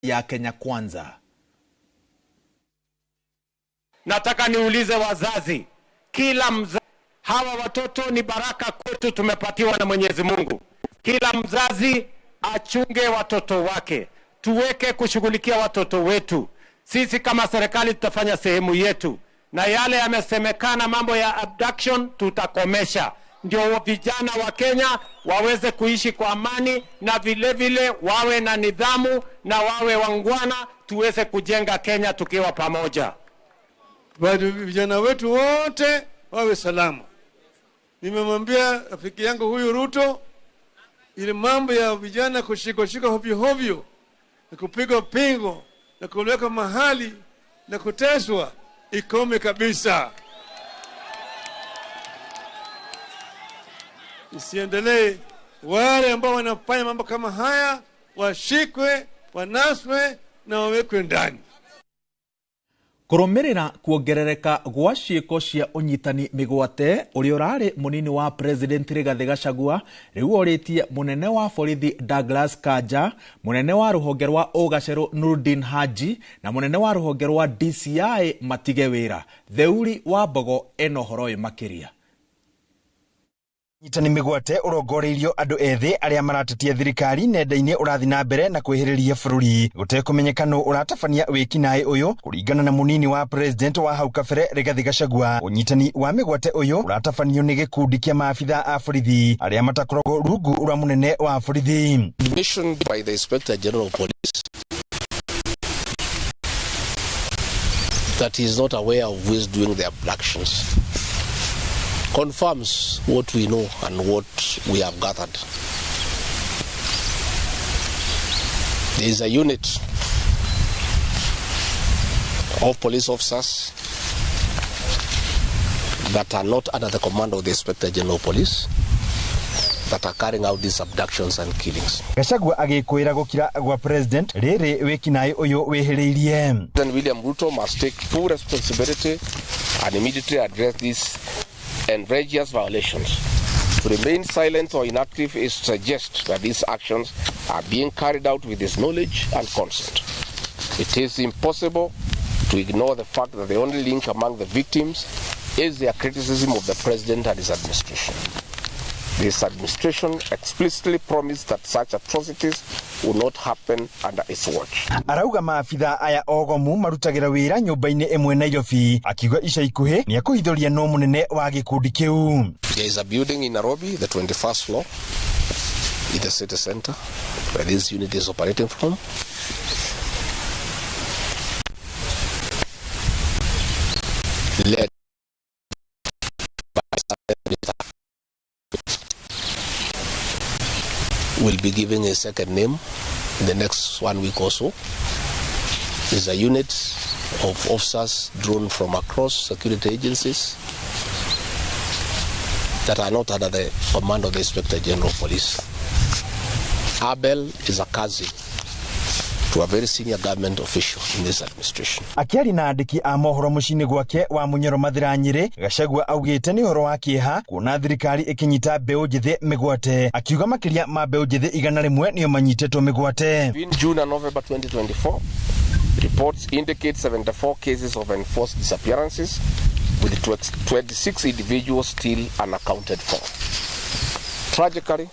Ya Kenya Kwanza. Nataka niulize wazazi, kila mzazi, hawa watoto ni baraka kwetu, tumepatiwa na Mwenyezi Mungu. Kila mzazi achunge watoto wake, tuweke kushughulikia watoto wetu. Sisi kama serikali tutafanya sehemu yetu, na yale yamesemekana mambo ya abduction tutakomesha, ndio vijana wa Kenya waweze kuishi kwa amani na vile vile wawe na nidhamu na wawe wangwana, tuweze kujenga Kenya tukiwa pamoja. Bado vijana wetu wote wawe salama. Nimemwambia rafiki yangu huyu Ruto, ile mambo ya vijana kushikwa hovyo hovyo na kupigwa pingo na kuwekwa mahali na kuteswa ikome kabisa, isiendelee. Wale ambao wanafanya mambo kama haya washikwe, wanaswe na wawekwe ndani. Kũrũmĩrĩra kuongerereka gwa ciĩko cia ũnyitani mĩgwate ũrĩa ũrarĩ mũnini wa President Rigathĩ Gachagua rĩu orĩtie mũnene wa borithi Douglas Kanja, mũnene wa rũhonge rwa Ũgacerũ Nurdin Haji na mũnene wa rũhonge rwa DCI matige wĩra. Theuri wa Mbogo ena ũhoro ũyũ makĩria. Nyitani mĩgwate ũrongoreirio andũ ethĩ arĩa maratetia thirikari nenda-inĩ ũrathiĩ na mbere na kwĩhĩrĩria bũrũri gũtekũmenyeka nũ ũratabania wĩkinaĩ ũyũ kũringana na mũnini wa president wa hau kabere Rigathĩ Gachagua. Ũnyitani wa mĩgwate ũyũ ũratabanio nĩ gĩkundi kĩa maabitha a borithi arĩa matakoragwo rungu rwa mũnene wa borithi. Admission by the Inspector General of Police that he is not aware of who is doing the abductions confirms what we know and what we have gathered. There is a unit of police officers that are not under the command of the Inspector General of Police that are carrying out these abductions and killings. Gachagua agĩkwĩra gũkira gwa president rĩrĩ wĩkinaĩ ũyũ wĩhĩrĩirie. President William Ruto must take full responsibility and immediately address these outrageous violations. To remain silent or inactive is to suggest that these actions are being carried out with his knowledge and consent. It is impossible to ignore the fact that the only link among the victims is their criticism of the president and his administration. This administration explicitly promised that such atrocities will not happen under its watch. Arauga maabitha aya ogomu marutagira wira nyumba-inĩ ĩmwe Nairobi, akiuga ica ikuhĩ nĩ ekũhithũria no mũnene wa gĩkundi kĩu. There is a building in Nairobi, the 21st floor, in the city center, where this unit is operating from. Led by will be giving a second name in the next 1 week or so. Is a unit of officers drawn from across security agencies that are not under the command of the Inspector General of Police. Abel is a cousin to a very senior government official in this administration. Akiari na andĩki a mohoro mũciĩ-inĩ gwake wa Munyoro Mathira Nyĩrĩ, Gachagua augĩte nĩ ũhoro wa kĩeha kuona thirikari ĩkĩnyita mbeũ njĩthĩ mĩgwate, akiuga makĩria ma mbeũ njĩthĩ 100 nĩo manyitĩtwo mĩgwate. Between June and November 2024, reports indicate 74 cases of enforced disappearances, with 26 individuals still unaccounted for. Tragically,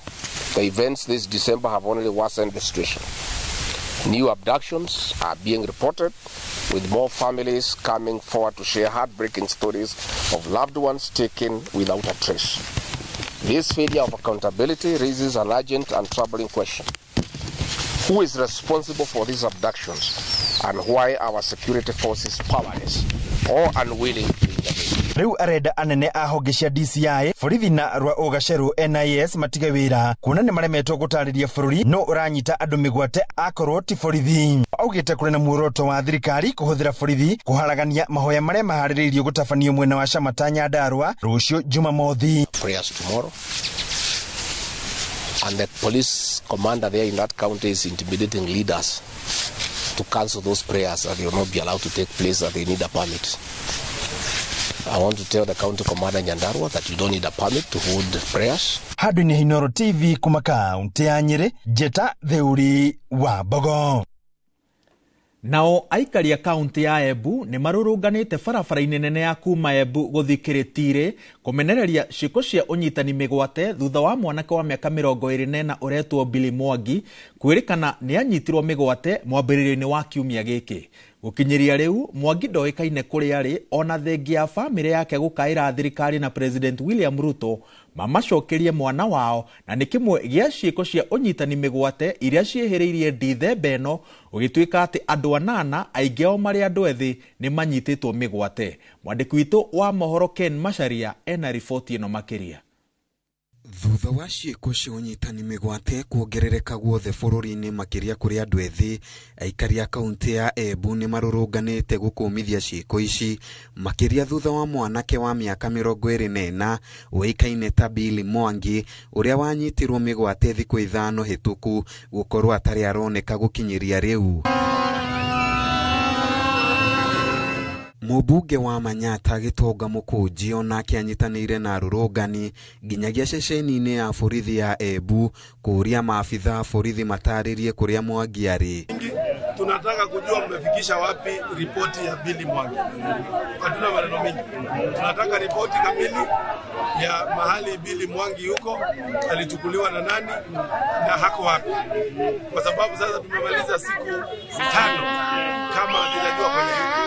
the events this December have only worsened the situation. New abductions are being reported, with more families coming forward to share heartbreaking stories of loved ones taken without a trace. This failure of accountability raises an urgent and troubling question. Who is responsible for these abductions, and why are our security forces powerless or unwilling to intervene? Rĩu arenda anene a honge cia DCI, borithi na rwa Ũgacerũ NIS matige wĩra kuona nĩ maremetwo gũtarĩria bũrũri no ũranyita andũ mĩgwate akorwo ti borithi. Augĩte kũrĩ na muoroto wa thirikari kũhũthĩra borithi kũharagania mahoya marĩa maharĩrĩirio gũtabanio mwena wa Shamata Nyandarua rũciũ Jumamothi. Prayers tomorrow. And the police commander there in that county is intimidating leaders to cancel those prayers, that they will not be allowed to take place, that they need a permit. I want to tell the county commander Nyandarua that you don't need a permit to hold prayers. Handũ-inĩ Inooro TV kuma kaunti ya Nyĩrĩ, Njeta Theuri wa Mbogo. Nao aikari a kaunti ya Embu nĩ marũrũnganĩte barabara-inĩ nene ya kuma Embu gũthiĩ Kĩrĩtirĩ kũmenereria ciĩko cia ũnyitani mĩgwate thutha wa mwanake wa mĩaka 24 ũretwo Billy Mwangi kwĩrĩkana nĩ anyitirwo mĩgwate mwambĩrĩrio-inĩ wa kiumia gĩkĩ. Gũkinyĩria rĩu Mwangi ndoĩkaine kũrĩa arĩ ona thengia ya bamĩrĩ yake gũkaĩra thirikari na President William Ruto mamacokerie mwana wao, na nĩ kĩmwe gĩa ciĩko cia ũnyitani mĩgwate iria ciĩhĩrĩirie Dithemba ĩno gũgĩtuĩka atĩ andũ 8 aingĩ ao marĩ andũ ethĩ nĩ manyitĩtwo mĩgwate. Mwandĩki witũ wa mohoro Ken Macharia ena riboti ĩno makĩria. Thutha wa ciĩko cia ũnyitani mĩgwate kuongerereka guothe bũrũri-inĩ makĩria kũrĩ andũ ethĩ, aikari a kaunti ya Embu nĩ marũrũnganĩte gũkũmithia ciĩko ici makĩria thutha wa mwanake wa mĩaka 24 ũĩkaine ta Billy Mwangi ũrĩa wanyitirwo mĩgwate thikũ 5 hĩtũku gũkorwo atarĩ aroneka gũkinyĩria rĩu. Mũmbunge wa Manyata Gĩtonga Mũkũnji onake anyitanĩire na arũrũngani nginyagia ceceni-inĩ ya borithi ya Embu kũũria maabitha a borithi matarĩrie kũrĩa Mwangi arĩ. Tunataka kujua mmefikisha wapi ripoti ya Billy Mwangi. Hatuna maneno mingi. Tunataka ripoti kamili ya mahali Billy Mwangi yuko, alichukuliwa na nani na hako wapi. Kwa sababu sasa tumemaliza siku 5 kama hatujajua kwenye yuko.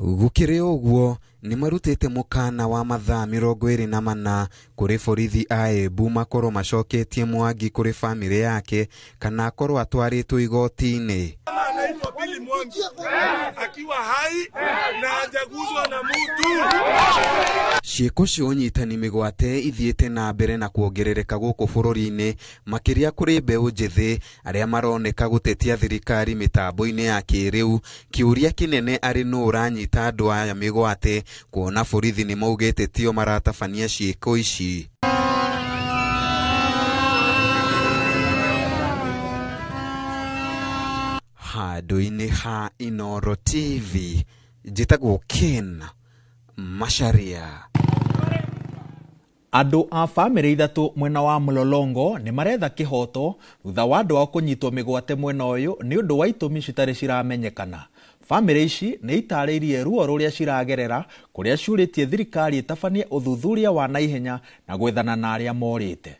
Gũkĩrĩ ũguo nĩ marutĩte mũkana wa mathaa 24 kũrĩ borithi a Embu makorwo macoketie Mwangi kũrĩ bamĩrĩ yake kana akorwo atwarĩtwo igoti-inĩ. Anaitwa Billy Mwangi akiwa hai na hajaguzwa na mtu. Ciĩko cia ũnyitani mĩgwate ithiĩte na mbere na kuongerereka gũkũ bũrũri-inĩ makĩria kũrĩ mbeũ njĩthĩ arĩa maroneka gũtetia thirikari mĩtambo-inĩ ya kĩrĩu. Kĩũria kĩnene arĩ nũ ũranyita andũ aya mĩgwate kuona borithi nĩ maugĩte tio maratabania ciĩko ici. Handũ-inĩ ha Inooro TV njĩtagwo Ken Macharia. Andũ a bamĩrĩ 3 mwena wa Mlolongo nĩ maretha kĩhoto thutha wa andũ ao kũnyitwo mĩgwate mwena ũyũ nĩ ũndũ wa itũmi citarĩ ciramenyekana. Bamĩrĩ ici nĩ itarĩirie ruo rũrĩa ciragerera kũrĩa ciũrĩtie thirikari ĩtabanie ũthuthuria wa naihenya na gwethana na arĩa morĩte.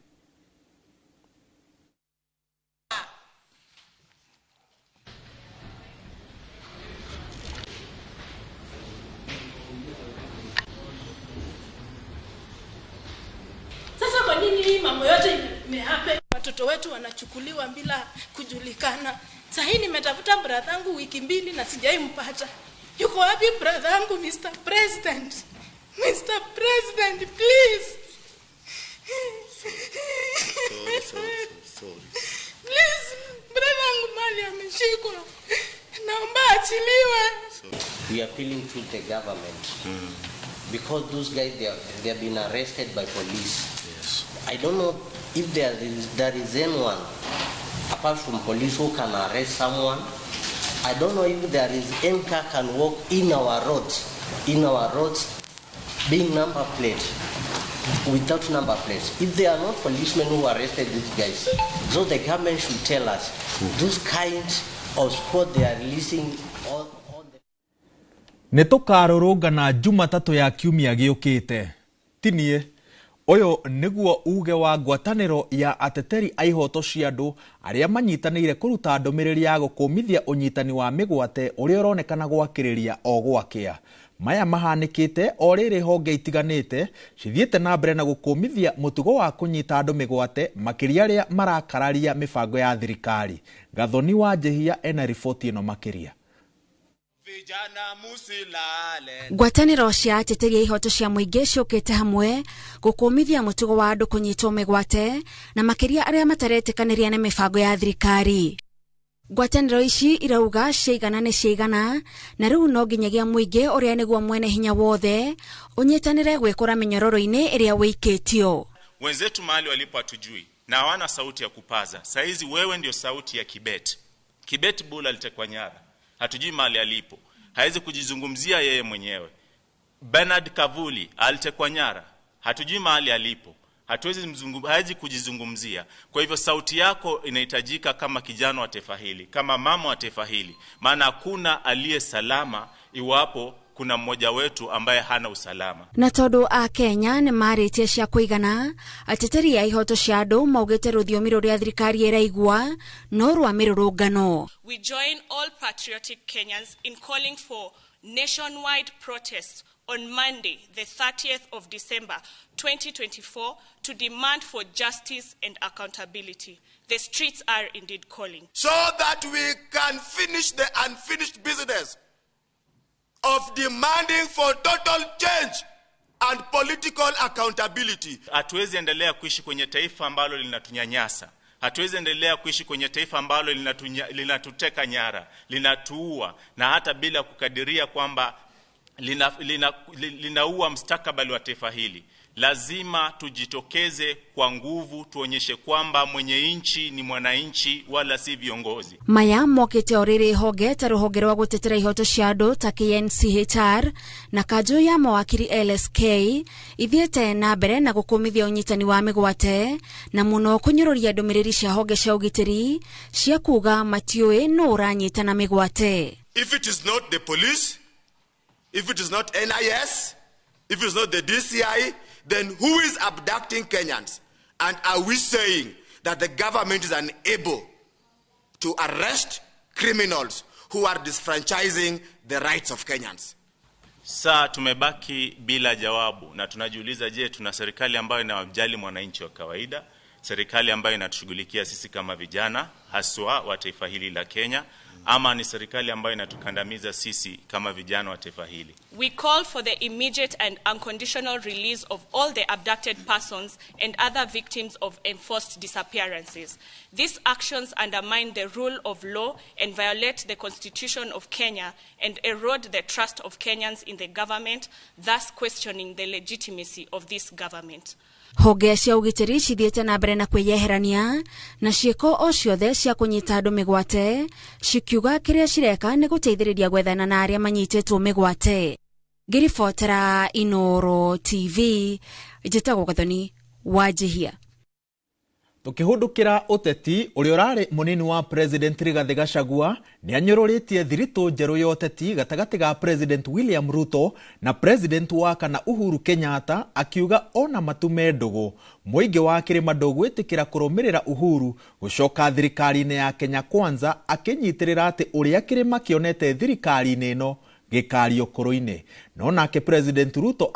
Mambo yote imehappen, watoto wetu wanachukuliwa bila kujulikana. Sasa hii nimetafuta brother yangu wiki 2 na sijaimpata. Yuko wapi brother yangu? Mr. President? Mr. President, please. Sorry. Please, brother yangu mali ameshikwa. Naomba achiliwe. We are appealing to the government. Because those guys they have been arrested by police. Yes. I don't know if there is anyone apart from police who can arrest someone. I don't know if there is any car can walk in our roads, being number plate, without number plates. If they are not policemen who arrested these guys, so the government should tell us those kinds of squad they are releasing all. Nĩ tũkarũrũngana Jumatatũ ya kiumia gĩũkĩte. Tinie ũyũ nĩguo uge wa ngwatanĩro ya ateteri a ihoto cia andũ arĩa manyitanĩire kũruta ndũmĩrĩri ya gũkũmithia ũnyitani wa mĩgwate ũrĩa ũronekana gwakĩrĩria o gwakĩa. Maya mahanĩkĩte o rĩrĩ honge itiganĩte cithiĩte na mbere na gũkũmithia mũtugo wa kũnyita andũ mĩgwate makĩria arĩa marakararia mĩbango ya thirikari. Gathoni wa Njehia ena riboti ĩno makĩria. Ngwatanĩro cia ateteri a ihoto cia mũingĩ ciũkĩte hamwe gũkũmithia mũtugo wa andũ kũnyitwo mĩgwate na makĩria arĩa mataretĩkanĩria na mĩbango ya thirikari. Ngwatanĩro ici irauga ciaigana nĩ ciaigana na rĩu no nginyagia mũingĩ ũrĩa nĩguo mwene hinya wothe ũnyitanĩre gwĩkũra mĩnyororo-inĩ ĩrĩa wĩikĩtio. Wenzetu mahali walipo hatujui na hawana sauti ya kupaza. Saizi wewe ndio sauti ya Kibet. Kibet Bula alitekwa nyara, hatujui mahali alipo, hawezi kujizungumzia yeye mwenyewe. Bernard Kavuli alitekwa nyara, hatujui mahali alipo, Hawezi kujizungumzia. Kwa hivyo sauti yako inahitajika kama kijana wa taifa hili, kama mama wa taifa hili, maana hakuna aliye salama iwapo kuna mmoja wetu ambaye hana usalama. Na tondu a Kenya nĩ marĩtie cia kũigana, ateteri a ihoto cia andũ maugĩte rũthiomi rũrĩa thirikari ĩraigua no rwa mĩrũrũngano. We join all patriotic Kenyans in calling for nationwide protests on Monday, the 30th of December 2024, to demand for justice and accountability. The streets are indeed calling. So that we can finish the unfinished business of demanding for total change and political accountability. Hatuwezi endelea kuishi kwenye taifa ambalo linatunyanyasa. Hatuwezi endelea kuishi kwenye taifa ambalo linatuteka nyara, linatuua, na hata bila kukadiria kwamba linaua mustakabali wa taifa hili. Lazima tujitokeze kwa nguvu, tuonyeshe kwamba mwenye nchi ni mwananchi wala si viongozi. Maya mokete oriri honge ta ruhonge rwa gutetera ihoto cia andu ta KNCHR na kanjũ ya mawakiri LSK ithiĩte na mbere na gũkũmithia ũnyitani wa mĩgwate na mũno kũnyũrũria ndũmĩrĩri cia honge cia ũgitĩri cia kuga matiũĩ nũ ũranyitana mĩgwate. If it is not the police, if it is not NIS, if it's not the DCI, then who is abducting Kenyans? And are we saying that the government is unable to arrest criminals who are disfranchising the rights of Kenyans? Saa tumebaki bila jawabu na tunajiuliza, je, tuna serikali ambayo inawajali mwananchi wa kawaida? Serikali ambayo inatushughulikia sisi kama vijana haswa wa taifa hili la Kenya, ama ni serikali ambayo inatukandamiza sisi kama vijana wa taifa hili? We call for the immediate and unconditional release of all the abducted persons and other victims of enforced disappearances. These actions undermine the rule of law and violate the Constitution of Kenya and erode the trust of Kenyans in the government, thus questioning the legitimacy of this government. Honge cia ũgitĩri cithiĩte na mbere na kwĩyeherania na ciĩko o ciothe cia kũnyita andũ mĩgwate, cikiuga kĩrĩa cireka nĩ gũteithĩrĩria gwethana na arĩa manyitĩtwo mĩgwate. Ngĩribotera Inooro TV, njĩtagwo Gathoni Wanjihia. Tukihundukira uteti, uria urari munini wa President Rigathi Gachagua ni anyururitie thiritu njeru ya uteti gatagati ga President William Ruto na President wa kana Uhuru Kenyatta, akiuga ona matume ndugu muingi wa kirima ndugwitikira kurumirira Uhuru gucoka thirikari-ini ya Kenya Kwanza, akinyitirira ati uria kirima kionete thirikari-ini ino gikario kuru-ini. No nake President Ruto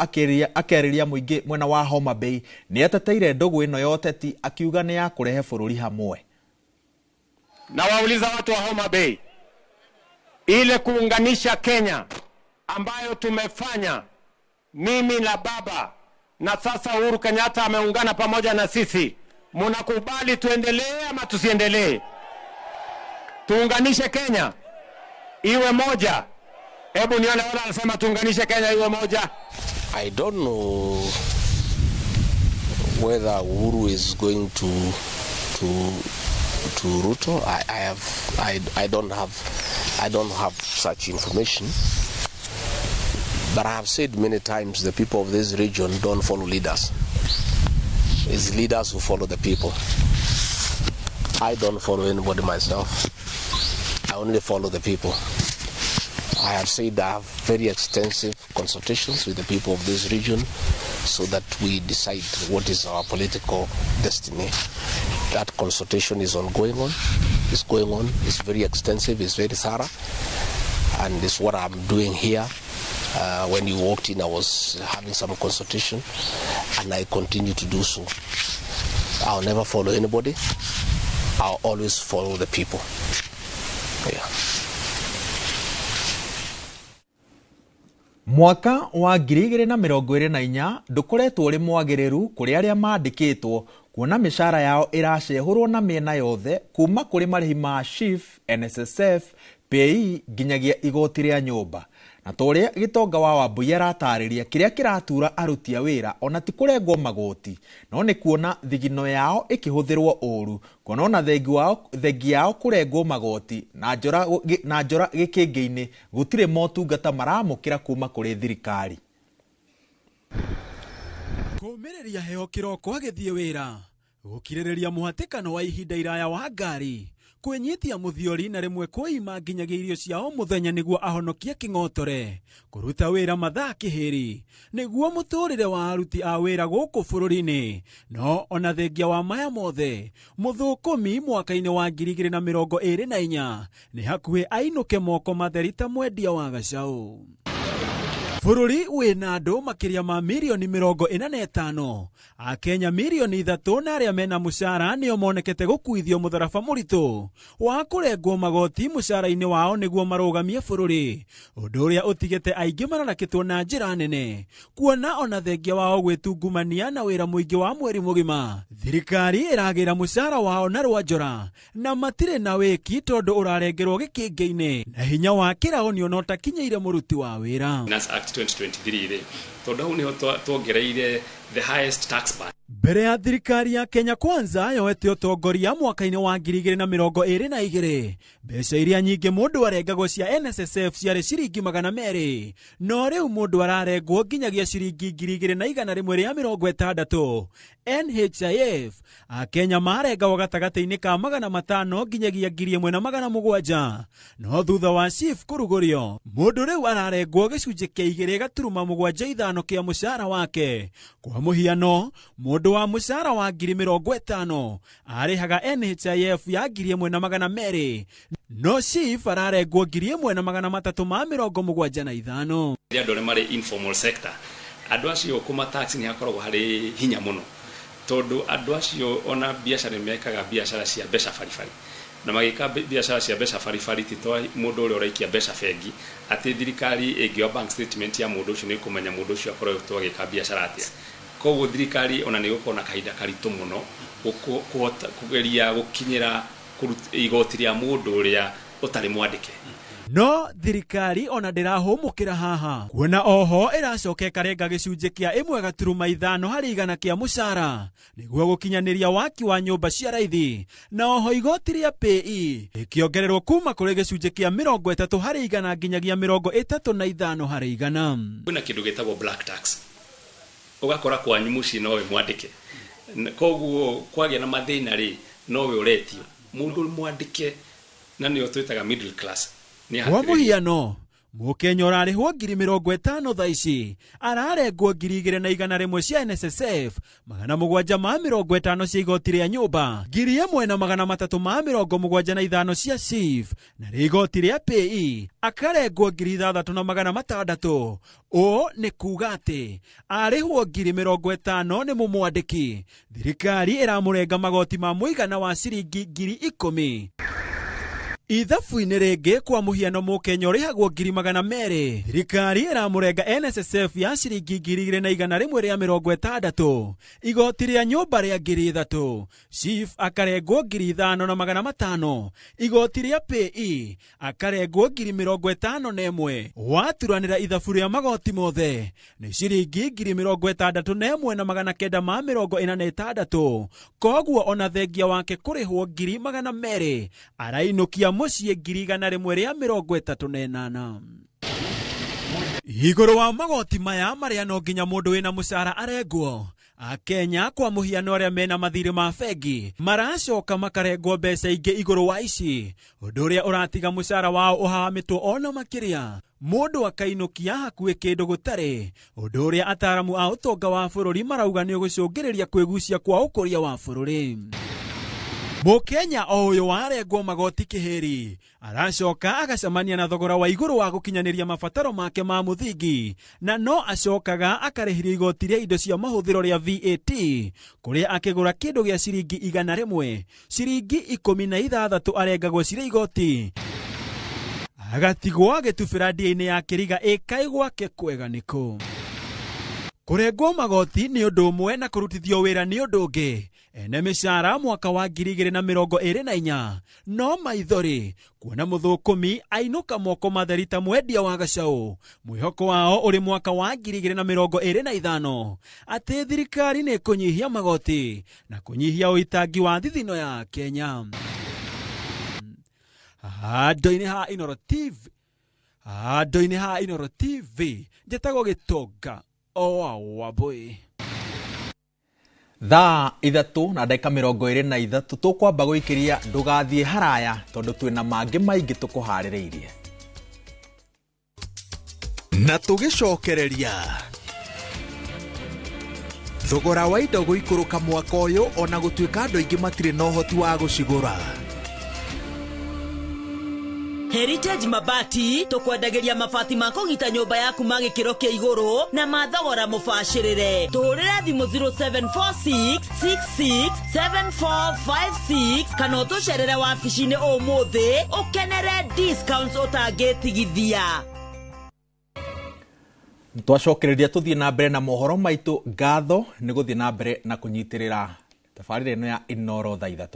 akeriria muingi mwena wa Homa Bay ni ateteire ndugu ino ya uteti, akiuga ni ya kurehe bururi hamwe. Na wauliza watu wa Homa Bay, ile kuunganisha Kenya ambayo tumefanya mimi na baba na sasa Uhuru Kenyatta ameungana pamoja na sisi, mnakubali tuendelee ama tusiendelee? Tuunganishe Kenya iwe moja. Hebu nione wala anasema tuunganishe Kenya iwe moja. I don't know whether Uhuru is going to Ruto. I don't have such information. But I have said many times the people of this region don't follow leaders. It's leaders who follow the people. I don't follow anybody myself. I only follow the people. I have said I have very extensive consultations with the people of this region so that we decide what is our political destiny. That consultation is ongoing on. It's going on. It's very extensive. It's very thorough. And it's what I'm doing here. When you walked in, I was having some consultation, and I continue to do so. I'll never follow anybody. I'll always follow the people. Yeah. Mwaka wa 2024 ndukoretwo uri mwagiriru kuri aria mandikitwo kuona mishahara yao iracehurwo na miena yothe kuma kuri marihi ma SHIF, NSSF, PAYE nginyagia igoti ria nyumba. Na toria Gitonga wa Wambui aratariria kiria kiratura aruti a wira ona ti kurengwo magoti no ni kuona thigino yao ikihuthirwo uru kuona ona thengi yao kurengwo magoti na njora gikingi-ini gutire motungata maramukira kuma kuri thirikari. Kũũmĩrĩria heho kĩroko agĩthiĩ wĩra, gũkirĩrĩria mũhatĩkano wa ihinda iraya wa ngari, kwĩnyitia mũthiori na rĩmwe kwĩima nginyagia irio cia o mũthenya nĩguo ahonokie kĩng'otore, kũruta wĩra mathaa kĩhĩri nĩguo mũtũrĩre wa aruti a wĩra gũkũ bũrũri-inĩ. No ona thengia wa maya mothe, mũthũkũmi mwaka-inĩ wa 2024 nĩ hakuhĩ ainũke moko matheri ta mwendia wa gacaũ. Bũrũri wĩna andũ makĩria ma mirioni 45, Akenya mirioni 3 na arĩa mena mũcara nĩo monekete gũkuithio mũtharaba mũritũ wa kũrengwo magoti mũcara-inĩ wao nĩguo marũgamie bũrũri, ũndũ ũrĩa ũtigĩte aingĩ mararakĩtwo na njĩra nene, kuona ona thengia wao gwĩtungumania na wĩra mũingĩ wa mweri mũgima. Thirikari ĩragĩra mũcara wao na rwanjora na matirĩ na wĩki tondũ ũrarengerwo gĩkĩngĩ-inĩ na hinya wa kĩraũnio no takinyĩire mũruti wa wĩra. Finance Act 2023 rĩ, tondũ hau nĩho twongereire the highest tax band. Mbere ya thirikari ya Kenya Kwanza yoete ũtongoria mwaka-inĩ wa 2022, mbeca iria nyingĩ mũndũ arengagwo cia NSSF ciarĩ ciringi 200, no rĩu mũndũ ararengwo nginyagia ciringi 2160. NHIF Akenya marengagwo gatagatĩ-inĩ ka 500 nginyagia 1700, no thutha wa SHIF kũrugũrio mũndũ rĩu ararengwo gĩcunjĩ kĩa 2.75 kĩa mũcara wake. Kwa mũhiano, mũndũ wa mũcara wa 50,000 arĩhaga NHIF ya 1200, no SHIF ararengwo 1375. Andũ arĩa marĩ informal sector, andũ acio kũma tax nĩ hakoragwo harĩ hinya mũno, tondũ andũ acio ona biacara mekaga biacara cia mbeca baribari, na magĩka biacara cia mbeca baribari ti ta mũndũ ũrĩa ũraikia mbeca bengi, atĩ thirikari ĩngĩoya bank statement ya mũndũ ũcio nĩ ĩkũmenya mũndũ ũcio akoretwo agĩka biacara atĩa. Koguo thirikari ona nĩ ĩgũkorwo na kahinda karitũ mũno kũhota kũgeria gũkinyĩra igoti rĩa mũndũ ũrĩa ũtarĩ mwandĩke. No thirikari ona ndĩrahũmũkĩra haha, kuona oho ĩracoka ĩkarenga gĩcunjĩ kĩa 1.5 harĩ igana kĩa mũcara nĩguo gũkinyanĩria waki wa nyũmba cia raithi, na oho igoti rĩa PE rĩkĩongererwo kuma kũrĩ gĩcunjĩ kĩa 30 harĩ igana nginyagia 35 harĩ igana. Kwĩna kĩndũ gĩtagwo black tax, ũgakora kwanyu mũciĩ nowe mwandĩke, koguo kwagĩa na mathĩna rĩ nowe ũretio mũndũ mwandĩke, na nĩyo twĩtaga middle class. Kwa mũhiano, Mũkenya ũrarĩhwo 50,000 thaa ici ararengwo 2,100 cia NSSF, 750 cia igoti rĩa nyũmba, 1,375 cia SHIF, na rĩ igoti rĩa PE akarengwo 6,600. Ũũ nĩ kuga atĩ arĩhwo 50,000 nĩ mũmwandĩki, thirikari ĩramũrenga magoti ma mũigana wa ciringi 10,000. Ithabu-inĩ rĩngĩ, kwa mũhiano, Mũkenya ũrĩhagwo 200,000, thirikari ĩramũrenga NSSF ya ciringi 2,160, igoti rĩa nyũmba rĩa 3,000, SHIF akarengwo 5,500, igoti rĩa PE akarengwo 51,000. Waturanĩra ithabu rĩa magoti mothe nĩ ciringi 61,946. Koguo ona thengia wake kũrĩhwo 200,000 arainũkia mũciĩ 138. Igũrũ wa magoti maya marĩa no nginya mũndũ wĩna mũcara arengwo, Akenya kwa mũhiano arĩa mena mathirĩ ma bengi maracoka makarengwo mbeca ingĩ igũrũ wa ici, ũndũ ũrĩa ũratiga mũcara wao ũhahamĩtwo ona makĩria, mũndũ akainũkia hakuhĩ kĩndũ gũtarĩ, ũndũ ũrĩa ataramu a ũtonga wa bũrũri marauga nĩ ũgũcũngĩrĩria kwĩgucia kwa ũkũria wa bũrũri. Mũkenya o ũyũ warengwo magoti kĩhĩri aracoka agacemania na thogora wa igũrũ wa gũkinyanĩria mabataro make ma mũthingi, na no acokaga akarĩhĩrio igoti rĩa indo cia mahũthĩro rĩa VAT, kũrĩa akĩgũra kĩndũ gĩa ciringi 100, ciringi 16 arengagwo cirĩ igoti, agatigwo agĩtubĩra ndia-inĩ ya kĩriga ĩkai gwake kwega nĩkũ. Kũrengwo magoti nĩ ũndũ ũmwe na kũrutithio wĩra nĩ ũndũ ũngĩ. Ene mĩcara mwaka wa 2024 no maithori kuona mũthũkũmi ainũka moko matheri ta mwendia wa gacaũ. Mwĩhoko wao ũrĩ mwaka wa 2025 atĩ thirikari nĩ kũnyihia magoti na kũnyihia ũitangi wa thithino ya Kenya. Handũ-inĩ ha Inooro TV, handũ-inĩ ha Inooro TV, njĩtagwo Gĩtonga o wa Wambũi. Thaa 3 na ndagĩka 23 tũkwamba gũikĩria ndũgathiĩ haraya tondũ twĩna mangĩ maingĩ tũkũharĩrĩirie. Na tũgĩcokereria thogora wa indo gũikũrũka mwaka ũyũ ona gũtuĩka andũ aingĩ matirĩ na ũhoti wa gũcigũra. Heritage Mabati tukwendagĩria mabati ma kũgita nyũmba yaku ma gĩkĩro kĩa igũrũ na ma thogora mũbacĩrĩre. Tũhũrĩre thimũ 0746667456 kana ũtũcerere wabici-inĩ ũmũthĩ ũkenere discounts ũtangĩtigithia. Twacokereria tũthiĩ na mbere na mohoro maitũ. Ngatho nĩ gũthiĩ na mbere na kũnyitĩrĩra tabarĩra ĩno ya Inooro thaa 3.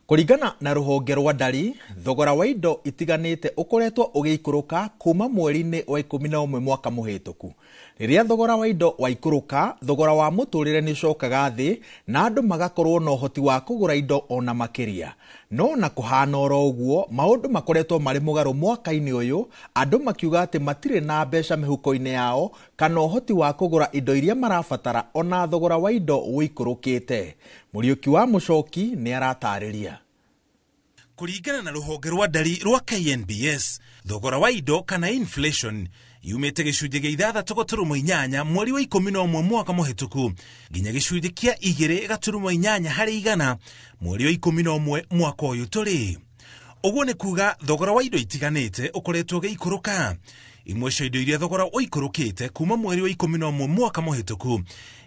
Kũringana na rũhonge rwa ndari, thogora wa indo itiganĩte ũkoretwo ũgĩikũrũka kuma mweri-inĩ wa 11 mwaka mũhĩtũku. Rĩrĩa thogora wa indo waikũrũka, thogora wa mũtũrĩre nĩ ũcokaga thĩ na andũ magakorwo na ũhoti wa kũgũra indo ona makĩria. No na kũhana oro ũguo, maũndũ makoretwo marĩ mũgarũ mwaka-inĩ ũyũ, andũ makiuga atĩ matirĩ na mbeca mĩhuko-inĩ yao kana ũhoti wa kũgũra indo iria marabatara ona thogora wa indo ũikũrũkĩte. Mũriũki wa Mũcoki nĩ aratarĩria. Kũringana na rũhonge rwa ndari rwa KNBS, thogora wa indo kana inflation yumĩte gĩcunjĩ gĩa 6.8 mweri wa 11 mwaka mũhĩtũku nginya gĩcunjĩ kĩa 2.8 harĩ igana mweri wa 11 mwaka ũyũ tũrĩ. Ũguo nĩ kuga thogora wa indo itiganĩte ũkoretwo ũgĩikũrũka. Imwe cia indo iria thogora ũikũrũkĩte kuma mweri wa 11 mwaka mũhĩtũku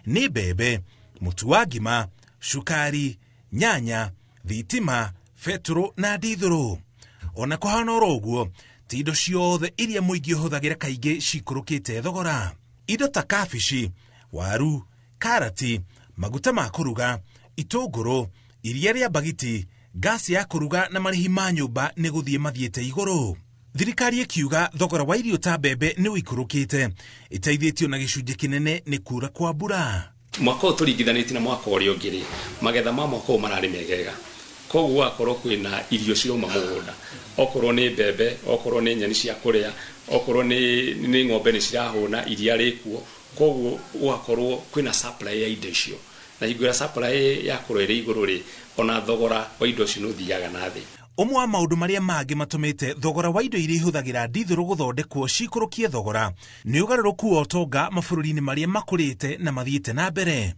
nĩ mbembe, mũtu wa ngima, cukari, nyanya, thitima, betũrũ na ndithũrũ. Ona kũhana oro ũguo, ti indo ciothe iria mũingĩ ũhũthagĩra kaingĩ cikũrũkĩte thogora. Indo ta kabici, waru, karati, maguta ma kũruga, itũngũrũ, iria rĩa mbagiti, ngasi ya kũruga na marĩhi ma nyũmba nĩ gũthiĩ mathiĩte igũrũ. Thirikari ĩkiuga thogora wa irio ta mbembe nĩ ũikũrũkĩte, ĩteithĩtio na gĩcunjĩ kĩnene nĩ kuura kwa mbura. Mwaka ũyũ tũringithanĩtie na mwaka ũrĩa ũngĩ rĩ, magetha ma mwaka ũyũ mararĩ megega. Koguo gũgakorwo kwĩna irio cirauma mũgũnda, okorwo nĩ mbembe, okorwo nĩ nyeni cia kũrĩa, okorwo nĩ ng'ombe nĩ cirahũna, iria rĩkuo. Koguo gũgakorwo kwĩna supply ya indo icio, na hingo ĩrĩa supply yakorwo ĩrĩ igũrũ rĩ, ona thogora wa indo icio nĩ ũthiaga na thĩ. Ũmwe wa maũndũ marĩa mangĩ matũmĩte thogora wa indo iria ihũthagĩra ndithũrũ gũthondekwo cikũrũkie thogora nĩ ũgarũrũku wa ũtonga mabũrũri-inĩ marĩa makũrĩte na mathiĩte na mbere.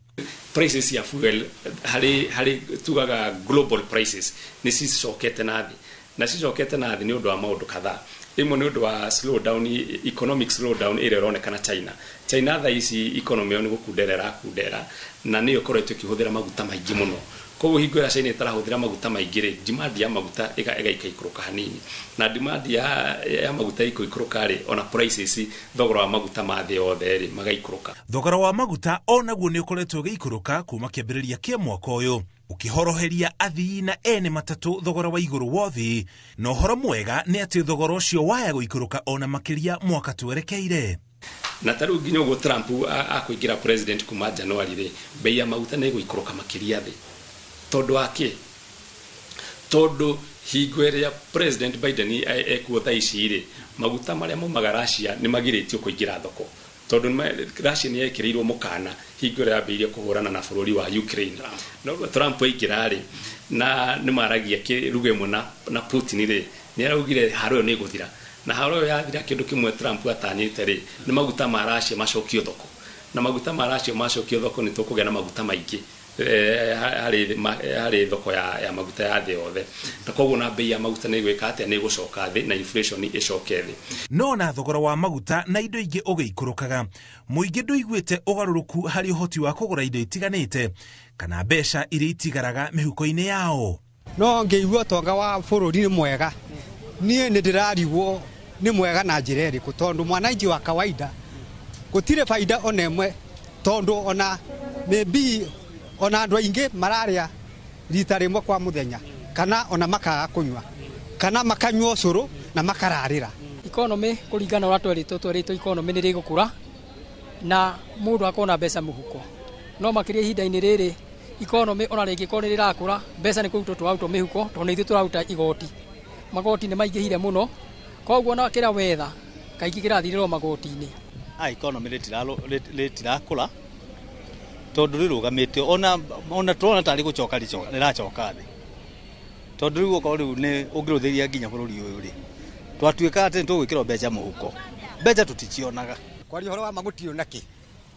Prices ya fuel harĩ tugaga global prices nĩ cicokete na thĩ, na cicokete na thĩ nĩ ũndũ wa maũndũ kadhaa. Ĩmwe nĩ ũndũ wa slowdown, economic slowdown ĩrĩa ĩronekana China. China thaa ici economy yao nĩ gũkundera ĩrakundera, na nĩyo ĩkoretwo ĩkĩhũthĩra maguta maingĩ mũno. Koguo hingo ĩrĩa China ĩtarahũthĩra maguta maingĩ rĩ, demand ya maguta ĩgaikũrũka hanini, na demand ya maguta ĩkũikũrũka rĩ, ona prices, thogora wa maguta ma thĩ yothe rĩ, magaikũrũka. Thogora wa maguta onaguo nĩ ũkoretwo ũgĩikũrũka kuma kĩambĩrĩria kĩa mwaka ũyũ, ũkĩhoroheria athii na ene matatũ thogora wa igũrũ wothi. Na ũhoro mwega nĩ atĩ thogora ũcio waya gũikũrũka ona makĩria mwaka twerekeire. Na ta rĩu nginya ũguo Trump akũingĩra president kuma January rĩ, bei ya maguta nĩ ĩgũikũrũka makĩria thĩ. Tondũ wa kĩ? Tondũ hingo ĩrĩa President Biden ekuo thaa ici rĩ, maguta marĩa maumaga Russia nĩ magirĩtio kũingĩra thoko. Tondũ Russia nĩ yekĩrĩirwo mũkana hingo ĩrĩa yambĩrĩirie kũhũrana na bũrũri wa Ukraine. No Trump aingĩra rĩ, na nĩ maragia lugha ĩmwe na Putin rĩ, nĩ araugire haro ĩyo nĩ ĩgũthira. Na haro ĩyo yathira, kĩndũ kĩmwe Trump atanyĩte rĩ, nĩ maguta ma Russia macokio thoko. Na maguta ma Russia macokio thoko nĩ tũkũgĩa na maguta maingĩ harĩ thoko ya maguta ya thĩ yothe. Na koguo na bei ya maguta nĩ ĩgwĩka atĩa? Nĩ ĩgũcoka thĩ na inflation ĩcoke thĩ. No na thogora wa maguta na indo ingĩ ũgĩikũrũkaga, mũingĩ ndũiguĩte ũgarũrũku harĩ ũhoti wa kũgũra indo itiganĩte kana mbeca iria itigaraga mĩhuko-inĩ yao. No ngĩigua ũtonga wa bũrũri nĩ mwega, niĩ nĩ ndĩrarigwo nĩ mwega na njĩra ĩrĩkũ, tondũ mwananchi wa kawaida gũtirĩ baida ona ĩmwe, tondũ ona maybe ona andũ aingĩ mararĩa rita rĩmwe kwa mũthenya, kana ona makaga kũnyua, kana makanyua ũcũrũ na makararĩra. Economy kũringana ũrĩa twerĩtwo economy nĩ rĩgũkũra na mũndũ akona mbeca mũhuko, no makĩria ihinda-inĩ rĩrĩ economy ona rĩngĩkorwo nĩ rĩrakũra, mbeca nĩ kũrutwo tũrarutwo mĩhuko tondũ nĩ ithuĩ tũraruta igoti. Magoti nĩ maingĩhire mũno, koguo ona kĩrĩa wetha kaingĩ kĩrathirĩrwo magoti-inĩ. Economy rĩtirakũra Tondũ rĩrũgamĩte ona tũrona tarĩ gũcoka rĩracoka thĩ. Tondũ rĩu okorwo rĩu nĩ ũngĩrũthĩria nginya bũrũri ũyũ rĩ, twatuĩka atĩ nĩtũgwĩkĩrwo mbeca mũhuko. Mbeca tũticionaga. Kwaria ũhoro wa ma gũtirĩ na kĩ.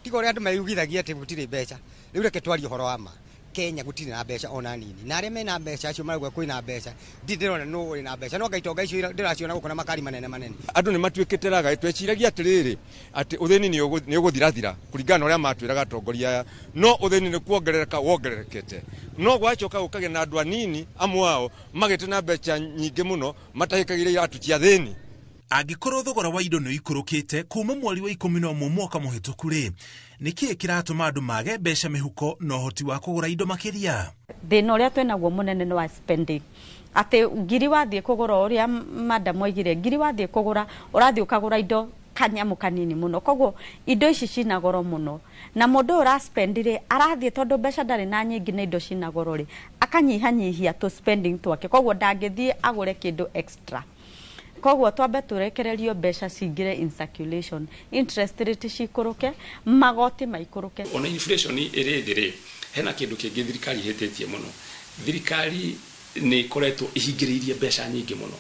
Tiga ũrĩa andũ meyugithagia atĩ gũtirĩ mbeca. Rĩu reke twarie ũhoro wa ma. Kenya gũtirĩ na mbeca ona nini. Na arĩa mena mbeca acio marauga kwĩna mbeca. Ndirĩ ndĩrona nũ ũrĩ na mbeca. No ngaitonga icio ndĩraciona gũkũ na makari manene manene. Andũ nĩ matuĩkĩte raga, tweciragia atĩrĩrĩ atĩ ũthĩni nĩ ũgũthirathira kũringana na ũrĩa matwĩraga atongoria aya. No ũthĩni nĩ kuongerereka wongererekete. No gwacoka gũkagĩa na andũ anini amwe ao magĩte na mbeca nyingĩ mũno matahĩkagĩra iratũ cia thĩni. Angĩkorwo thogora wa indo nĩ ũikũrũkĩte kuma mweri wa 11 mwaka mũhĩtũku rĩ, nĩkĩĩ kĩratũma andũ mage mbeca mĩhuko na ũhoti wa kũgũra indo makĩria? Thĩna ũrĩa twĩnaguo mũnene nĩ wa spending. Atĩ ngiri wathiĩ kũgũra ũrĩa madam oigire, ngiri wathiĩ kũgũra ũrathiĩ ũkagũra indo kanyamũ kanini mũno. Koguo indo ici cina goro mũno. Na mũndũ ũyũ ũraspend rĩ, arathiĩ tondũ mbeca ndarĩ na nyingĩ na indo cina goro rĩ, akanyihanyihia tũ spending twake. Koguo ndangĩthiĩ agũre kĩndũ extra. Koguo twambe tũrekererio mbeca cingĩre in circulation, interest rate cikũrũke, magoti maikũrũke. Ona inflation ĩrĩ thĩ rĩ, hena kĩndũ kĩngĩ thirikari ĩhĩtĩtie mũno. Thirikari nĩ ĩkoretwo ĩhingĩrĩirie mbeca nyingĩ mũno.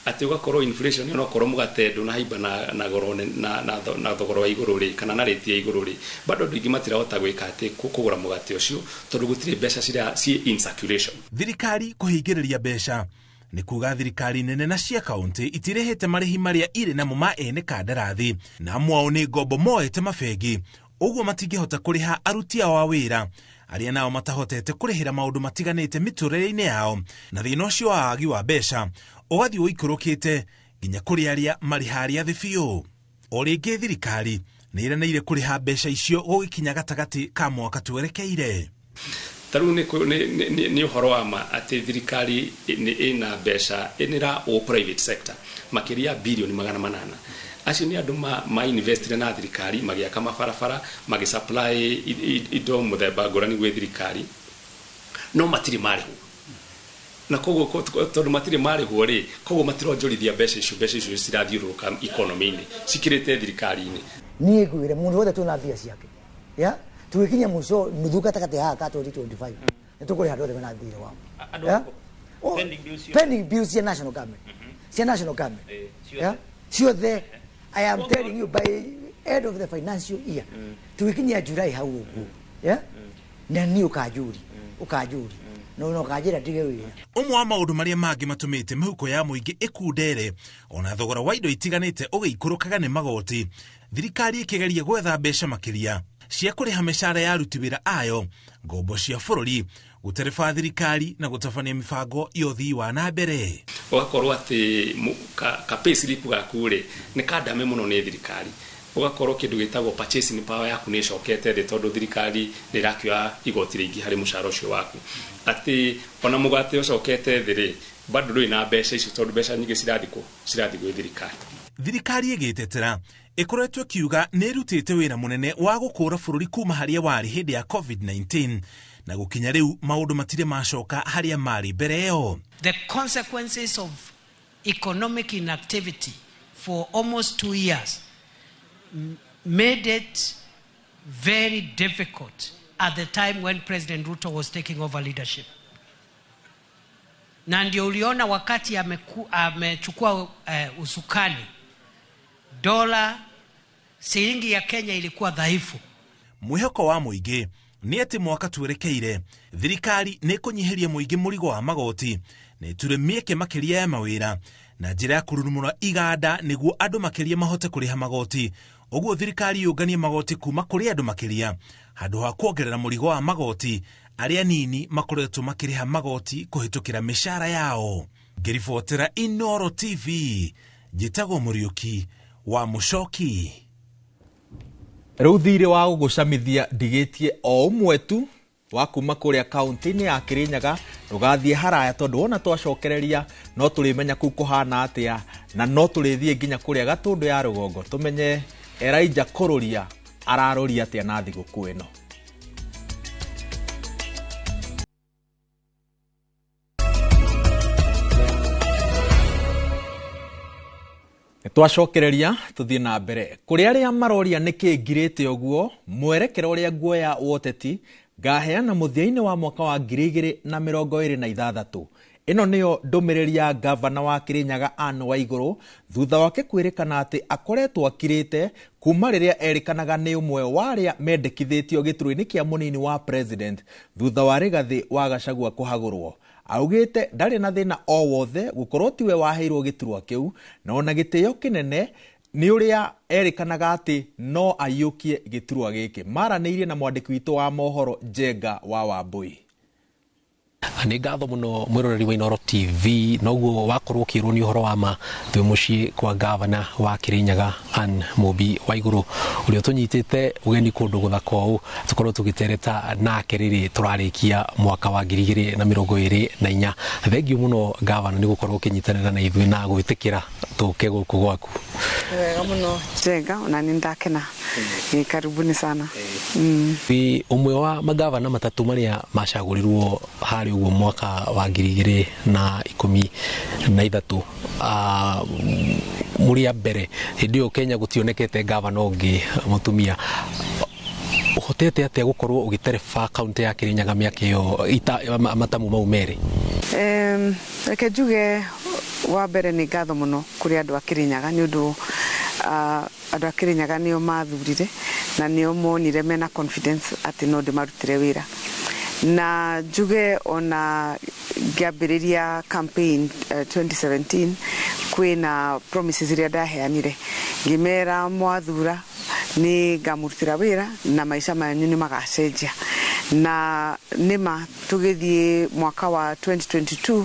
Atĩ ũgakorwo inflation onokorwo mũgate ndũnahaimba na goro na thogora wa igũrũ rĩ, kana na rate ya igũrũ rĩ, bado andũ aingĩ matirahota gwĩka atĩ kũgũra mũgate ũcio tondũ gũtirĩ mbeca ciĩ in circulation. Thirikari kũhingĩrĩria mbeca nĩ kuga thirikari nene na cia kaunti itirĩhĩte marĩhi marĩa irĩ namo ma ene kandarathi na amwe ao nĩ ngombo moete mabengi ũguo matingĩhota kũrĩha aruti ao a wĩra arĩa nao matahotete kũrĩhĩra maũndũ matiganĩte mĩtũrĩre-inĩ yao, na thĩna ũcio wa wagi wa mbeca ũgathiĩ ũikũrũkĩte nginya kũrĩ arĩa marĩ harĩa thĩ biũ. O rĩngĩ thirikari nĩ ĩranĩire kũrĩha mbeca icio gũgĩkinya gatagatĩ ka mwaka twerekeire. Ta rĩu nĩ ũhoro wa ma atĩ thirikari nĩ ĩna mbeca ĩnĩra o private sector makĩria bilioni 800. Acio nĩ andũ ma investire na thirikari magĩaka mabarabara, magĩsupply indo mũthemba ngũrani gwĩ thirikari, no matirĩ marĩhwo. Na koguo tondũ matirĩ marĩhwo rĩ, koguo matironjorithia mbeca icio, mbeca icio cirathiũrũrũka economy-inĩ cikĩrĩte thirikari-inĩ. Niĩ ngwĩre mũndũ wothe twĩna mbia ciake, ya tũgĩkinya mũico nuthu gatagatĩ haha ka 2025 nĩ tũkũrĩha andũ othe mena thirĩ wao. Pending bills cia national government, cia national government, ya ciothe. I am telling you by end of the financial year tũgĩkinyia July hau ũguo, ya na niĩ ũkanjũri no ũkanjĩra ndige wĩra. Ũmwe wa maũndũ marĩa mangĩ matũmĩte mĩhuko ya mũingĩ ĩkundere ona thogora wa indo itiganĩte ũgĩikũrũkaga nĩ magoti. Thirikari ĩkĩgeria gwetha mbeca makĩria cia kũrĩha mĩcara ya aruti wĩra ayo, ngombo cia bũrũri, gũtereba thirikari na gũtabania mĩbango ya ũthii wa na mbere. Ũgakorwo atĩ ka pay slip gaku rĩ nĩ kandame mũno nĩ thirikari. Ũgakorwo kĩndũ gĩtagwo purchasing power yaku nĩ ĩcokete thĩ tondũ thirikari nĩ ĩrakĩoya igoti rĩingĩ harĩ mũcara ũcio waku. Atĩ ona mũgate ũcokete thĩ rĩ, bado ndũrĩ na mbeca icio tondũ mbeca nyingĩ cirathiĩ gwĩ thirikari. Thirikari ĩgĩtetera ĩkoretwo ĩkiuga nĩ ĩrutĩte wĩra mũnene wa gũkũra bũrũri kuma harĩa warĩ hĩndĩ ya COVID-19 na gũkinya rĩu maũndũ matirĩ macoka harĩa marĩ mbere ĩyo. The consequences of economic inactivity for almost 2 years made it very difficult at the time when President Ruto was taking over leadership. Na ndio uliona wakati amechukua usukani, dola shilingi ya Kenya ilikuwa dhaifu. Mwĩhoko wa mũingĩ nĩ atĩ mwaka twerekeire thirikari nĩ ĩkũnyihĩria mũingĩ mũrigo wa magoti na ĩture mĩeke makĩria ya mawĩra na njĩra ya kũrurumũra iganda nĩguo andũ makĩria mahote kũrĩha magoti. Ũguo thirikari yũnganie magoti kuma kũrĩ andũ makĩria handũ ha kuongerera mũrigo wa magoti arĩa nini makoretwo makĩrĩha magoti kũhĩtũkĩra mĩcara yao. Ngĩribotera Inooro TV, njĩtagwo Mũriũki wa Mũcoki. Rĩu thirĩ wa gũgũcamithia ndigĩtie o ũmwe tu wa kuma kũrĩa kaunti-inĩ ya Kĩrĩnyaga. Ndũgathiĩ haraya tondũ wona twacokereria no tũrĩmenya kũu kũhana atĩa, na no tũrĩthiĩ nginya kũrĩa Gatũndũ ya rũgongo tũmenye Elijah Kũrũria araroria atĩa na thigũkũ ĩno. Twacokereria tuthie na mbere kuri aria maroria niki ngirite uguo mwerekera uria nguoya woteti ngaheana muthia-ini wa mwaka wa 2026. Ino niyo ndumiriri ya gavana wa Kirinyaga Anne Waiguru thutha wake kwirikana ati akoretwo akirite kuma riria erikanaga ni umwe wa aria mendekithitio giturwa-ini kia munini wa president thutha wa Rigathi wa Gachagua kuhagurwo. Augite ndari na thina o wothe gukorwo tiwe waheirwo giturwa kiu na ona gitio kinene ni uria erikanaga ati no aiyukie giturwa giki. Maranĩirie na mwandĩki witũ wa mohoro Njenga wa Wambui. Nĩ ngatho mũno mwĩroreri wa Inooro TV noguo wakorwo ũkĩrwo nĩ ũhoro wa ma twĩ mũciĩ kwa gavana wa Kirinyaga Anne Mũmbi Waiguru ũrĩa ũtũnyitĩte ũgeni kũndũ gũthaka ũũ tũkorwo tũgĩtereta nake rĩrĩ tũrarĩkia mwaka wa 2024. Thengiũ mũno gavana nĩ gũkorwo ũkĩnyitanĩra na ithuĩ na gwĩtĩkĩra tũke gũkũ gwaku. Wega mũno Njenga, ona nĩ ndakena. Karibuni sana. Wĩ ũmwe wa magavana matatũ marĩa macagũrirwo harĩ ũguo mwaka wa 2013 mũrĩ a mbere hĩndĩ ĩyo Kenya gũtionekete gavana ũngĩ mũtumia. Ũhotete atĩa gũkorwo ũgĩtereba kaunti ya Kirinyaga mĩaka ĩyo matamu mau merĩ? Reke njuge wa mbere nĩ ngatho mũno kũrĩ andũ a Kirinyaga nĩ ũndũ andũ a Kirinyaga nĩo mathurire na nĩo monire mena confidence atĩ no ndĩmarutĩre wĩra. Na njuge ona ngĩambĩrĩria campaign 2017 kwĩna promises iria ndaheanire ngĩmera mwathura nĩ ngamũrutĩra wĩra na maica manyu nĩ magacenjia. Na nĩma tũgĩthiĩ mwaka wa 2022